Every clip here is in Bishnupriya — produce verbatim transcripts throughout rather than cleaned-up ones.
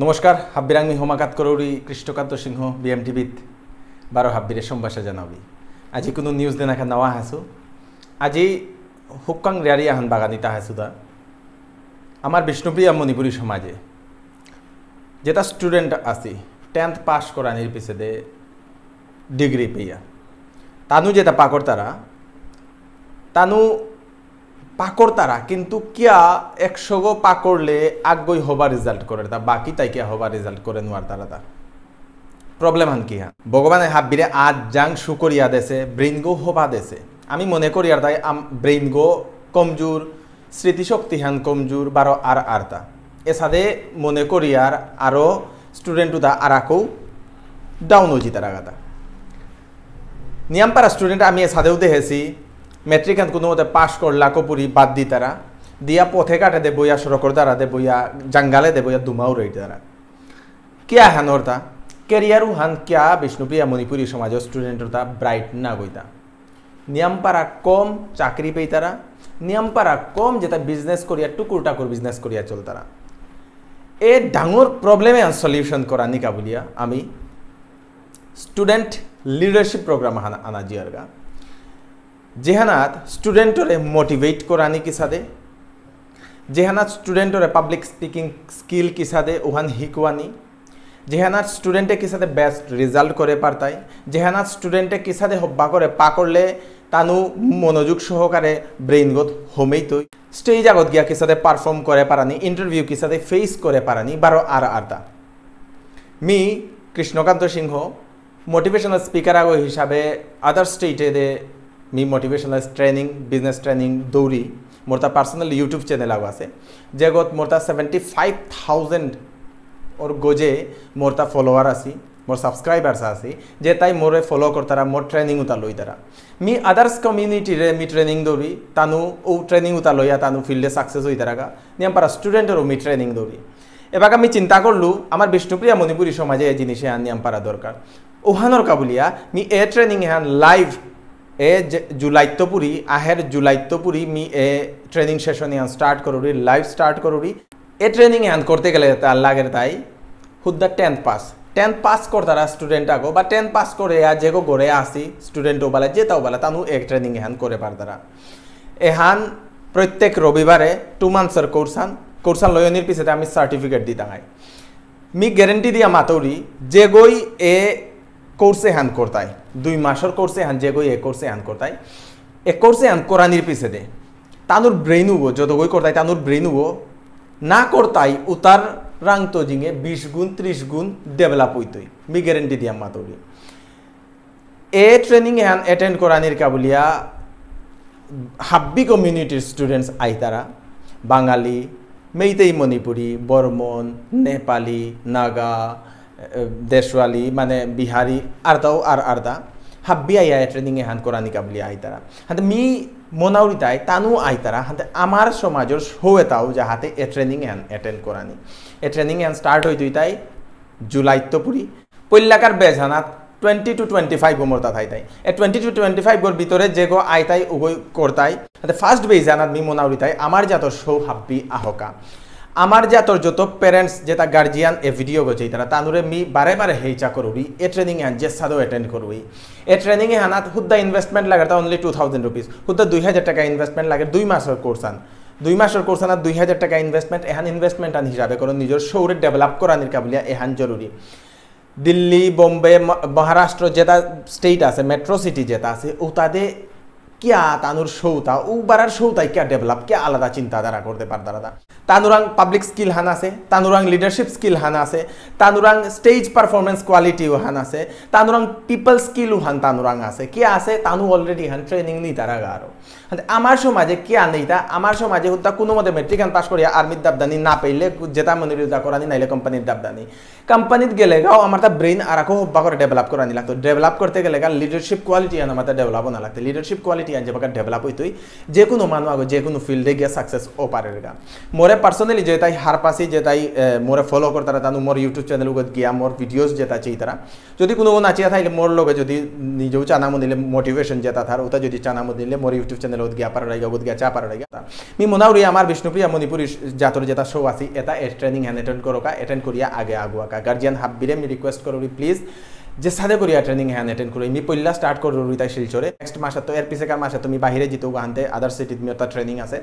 নমস্কার, হাব্বিরাং মি হোমাকাত করৌরি কৃষ্ণকান্ত সিংহ, বিএম টিভিত বারো হাব্বিরে সম্ভাষা জানাবি। আজি কোনো নিউজ দেনাকা নাওয়া হাসু। আজি হুক্কাং রিয়ারি আহান বাগানিতা হাসুদা। আমার বিষ্ণুপ্রিয়া মণিপুরী সমাজে যেটা স্টুডেন্ট আছি, টেন্থ পাস করানির পিছেদে ডিগ্রি পেয়া, তানু যেটা পাকরতারা, তানু পাকরতারা, কিন্তু কিয়া একশো গো পাকরলে আগই হবা রেজাল্ট করে তা, বাকি তাই কিয়া হবা রেজাল্ট করে নোয়ারতারা তা? প্রবলেম হান কি হান? ভগবানে হাব্বিরে আজ জাং শুকরিয়া দেসে, ব্রেইন গো হবা দেসে। আমি মনে করি আর তাই আম-, ব্রেইন গো কমজোর, স্মৃতিশক্তি হান কমজোর, বারো আর আরতা। এসাদে মনে করি আর আরো স্টুডেন্ট উদা আরাকো ডাউন হয়ে যেতে রাগাতা। নিয়ামপারা স্টুডেন্ট আমি এসাদেও দেখেছি, মেট্রিক হান কোনো মতে পাস করলা কপুরি বাদ দিতারা, দিয়া পথে কাটে দে বইয়া, সড়কর দ্বারা দে বইয়া, জাঙ্গালে দে বইয়া, ধুমাও রইতারা। কিয়া হান অরতা? ক্যারিয়ার উহান কিয়া বিষ্ণুপ্রিয়া মণিপুরী সমাজ স্টুডেন্ট অরতা ব্রাইট না গইতা? নিয়ামপারা কম চাকরি পেইতারা, নিয়ামপারা কম যেটা বিজনেস করিয়া, টুকুর টাকুর বিজনেস করিয়া চলতারা। এ ডাঙর প্রবলেমে সলিউশন করা নিকা বুলিয়া আমি স্টুডেন্ট লিডারশিপ প্রোগ্রাম আনা, আনা জিয়ারগা, যেহানাত স্টুডেন্টরে মোটিভেট করানি কিসাদে, যেহানাত স্টুডেন্টরে পাবলিক স্পিকিং স্কিল কিসাদে ওহান হিকুয়ানি, যেহানাত স্টুডেন্টে কিসাদে বেস্ট রেজাল্ট করে পারতাই, যেহানাত স্টুডেন্টে কিসাদে হব্বা করে পাকরলে তানু মনোযোগ সহকারে ব্রেইনগত হমেইতই, স্টেজ আগত গিয়া কিসাদে পারফর্ম করে পারানি, ইন্টারভিউ কিসাদে ফেস করে পারানি, বারো আর আরতা। মি কৃষ্ণকান্ত সিংহ মোটিভেশনাল স্পিকার আগো হিসাবে আদার স্টেটে দে মি মোটিভেশনাল ট্রেনিং, বিজনেস ট্রেনিং দৌরি। মোর তা পার্সোনাল YouTube চ্যানেল আগো আছে, যেগত মোর তা সেভেন্টি ফাইভ থাউজেন্ড ওর গজে মোর তা ফলোয়ার আছি, মোর সাবস্ক্রাইবার্স আছি, যে তাই মোরে ফলো করতারা, মোর ট্রেনিং উতা লইতারা। মি আদার্স কমিউনিটিরে মি ট্রেনিং দৌরি, তানু ও ট্রেনিং উতা লইয়া তানু ফিল্ডে সাকসেস হইতারাগা। নিয়ামপারা স্টুডেন্টরও মি ট্রেনিং দৌরি। এবাকা মি চিন্তা করলু, আমার বিষ্ণুপ্রিয়া মণিপুরী সমাজে এই জিনিসে আর নিয়ামপারা দরকার। ওহানর কাবুলিয়া me a training Ehan live A J-, জুলাইত্ত পুরি, আহের জুলাইত্ত Puri me a training session এহান স্টার্ট করুরি, লাইভ স্টার্ট করুরি। এ ট্রেনিং এহান করতে গেলে তার লাগের তাই হুদ্দা টেন্থ পাস। টেন্থ পাস করতারা স্টুডেন্ট আগো বা টেন্থ পাস করে আর যেগো ঘরে আসি স্টুডেন্ট ও বালা যেতাও বালা তানু এক ট্রেনিং এহান করে পারতারা। এহান প্রত্যেক রবিবারে টু মান্থসর কোর্স হান, কোর্স হান লয়নির পিছনে আমি সার্টিফিকেট দিতাম আই। মি গ্যারান্টি দিয়া মাতৌরি, যেগই এ কোর্স এহান করতাই, দুই মাসর কোর্স এহান, যেগই এ কোর্স এহান করতাই, এ কোর্স এহান করানির পিছেদে তানুর ব্রেইন উগো, যতগই করতাই তানুর ব্রেইন উগো, না করতাই উতার রাংতো জিঙে বিশ গুণ, ত্রিশ গুণ ডেভেলপ হইতই। মি গ্যারান্টি দিয়া মাতৌরি। এ ট্রেনিং এহান অ্যাটেন্ড করানির কাবুলিয়া হাব্বি কমিউনিটির স্টুডেন্টস আইতারা, বাঙালি, মেইতেই মণিপুরি, বর্মন, নেপালি, নাগা, এ, দেশওয়ালি, মানে বিহারি, আরতাও আর আরতা, হাব্বি আইয়া এ ট্রেনিং এহান করানি কাবুলিয়া আইতারা। হাতে মি মনাউরি তাই তানু আইতারা, হাতে আমার সমাজর সৌ এতাও যাহাতে এ ট্রেনিং এহান অ্যাটেন্ড করানি। এ ট্রেনিং এহান স্টার্ট হইতই তাই জুলাইত্ত পুরি। পৈলাকার বেজ হানাত টোয়েন্টি টু টোয়েন্টি ফাইভ গো মোরতা থাইতাই। এ টোয়েন্টি টু টোয়েন্টি ফাইভ গোর ভিতরে যেগো আইতাই উগই করতাই। হাতে ফার্স্ট বেজ হানাত মি মনাউরিতাই আমার জাতর সৌ হাব্বি আহকা। আমার জাতর যত প্যারেন্টস যেটা গার্জিয়ান এ ভিডিও গো চাইতারা তানুরে মি বারে বারে হেইচা করুরি, এ ট্রেনিং এহান যে সাদো অ্যাটেন্ড করুরি। এ ট্রেনিং এহানাত হুদ্দা ইনভেস্টমেন্ট লাগে তা অনলি টু থাউজেন্ড রুপিস। হুদ্দা দুই হাজার টাকা ইনভেস্টমেন্ট লাগে দুই মাসর কোর্স আন। দুই মাসর কোর্স আনাত দুই হাজার টাকা ইনভেস্টমেন্ট, এহান ইনভেস্টমেন্ট আন হিসাবে করো নিজর সৌরে ডেভেলপ করানির কাবুলিয়া এহান জরুরি। দিল্লি, বোম্বে, ম-, মহারাষ্ট্র যেটা স্টেট আছে, মেট্রো সিটি যেটা আছে, ওটাতে কিয়া তানুর সৌতা, ও বারার সৌতাই কিয়া ডেভেলপ, কিয়া আলাদা চিন্তাধারা করতে পারতারা তা। তানুরাং পাবলিক স্কিল হান আছে, তানুরাং লিডারশিপ স্কিল হান আছে, তানুরাং স্টেজ পারফরমেন্স কোয়ালিটি হান আছে, তানুরাং পিপল স্কিল হান তানুরাং আছে, কিয়া আছে, তানু অলরেডি হান ট্রেনিং নিতারা গারো। হাতে আমার সমাজে কিয়া নেইতা, আমার সমাজে হুদ্দা কোনো মতে মেট্রিক হান পাস করিয়া আর্মির দাবদানি না পেলে যেটা মনে রিজা করানি নাইলে কোম্পানির দাবদানি। কোম্পানিত গেলে গাও আমার তা ব্রেইন আর আকো হব্বা করে ডেভেলপ করানি লাগতো। ডেভেলপ করতে গেলে গা লিডারশিপ কোয়ালিটি আন আমার তা ডেভেলপ হনা লাগতো। লিডারশিপ কোয়ালিটি যেবাকা ডেভেলপ হইতই, যে কোনো মানু আগো যে কোনো ফিল্ডে গিয়া সাকসেস ও পারেরগা। মোরে পার্সোনালি যেতাই হারপাসি, যেতাই মোরে ফলো করতারা, তানু মোর ইউটিউব চ্যানেল উগত গিয়া মোর ভিডিওস যেতা চেইতারা, যদি কোনো নাচিয়া থাইলে মোর লগে যদি নিজেও চানা মনিলে মোটিভেশন যেতা থার, ওটা যদি চানা মনিলে মোর ইউটিউব চ্যানেল উগত গিয়া পারাইগা, উগত গিয়া চা পারাইগা। মি মনাউরি আমার বিষ্ণুপ্রিয়া মণিপুরী জাতর যেতা শো আসি, এটা এ ট্রেনিং হ্যান অ্যাটেন্ড করোকা, অ্যাটেন্ড করিয়া আগে আগুয়াকা। গার্জিয়ান হাব্বিরে মি রিকোয়েস্ট করুরি প্লিজ, যে সাদে করিয়া ট্রেনিং হ্যান অ্যাটেন্ড করুরি। মি পয়লা স্টার্ট করুরি তাই শিলচরে, নেক্সট মাসে তো এর পিছেকার মাসে তুমি বাহিরে জিতু গাহান্তে আদার সিটিত মি ওটা ট্রেনিং আছে।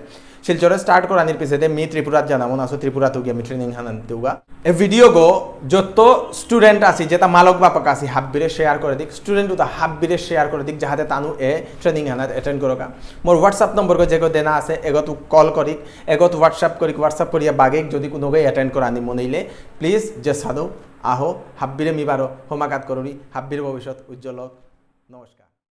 শিলচরে স্টার্ট করানির পিছেতে মি ত্রিপুরাত জানা মন আসো, ত্রিপুরাত গিয়া মি ট্রেনিং হ্যান দেউগা। এ ভিডিও গো যত স্টুডেন্ট আছি, যেতা মালক বাপক আছি, হাব্বিরে শেয়ার করে দিক, স্টুডেন্ট উতা হাব্বিরে শেয়ার করে দিক, যাহাতে তানু এ ট্রেনিং হানাত অ্যাটেন্ড করোকা। মোর হোয়াটসঅ্যাপ নম্বর গো যেগো দেনা আছে, এগত কল করিক, এগত হোয়াটসঅ্যাপ করিক, হোয়াটসঅ্যাপ করিয়া বাগেক যদি কোনো গো অ্যাটেন্ড করানি মনেইলে, প্লিজ যে সাধু আহো, হাব্বিরে মি বারো হমাকাত করুরি, হাব্বির ভবিষ্যৎ উজ্জ্বল হোক। নমস্কার।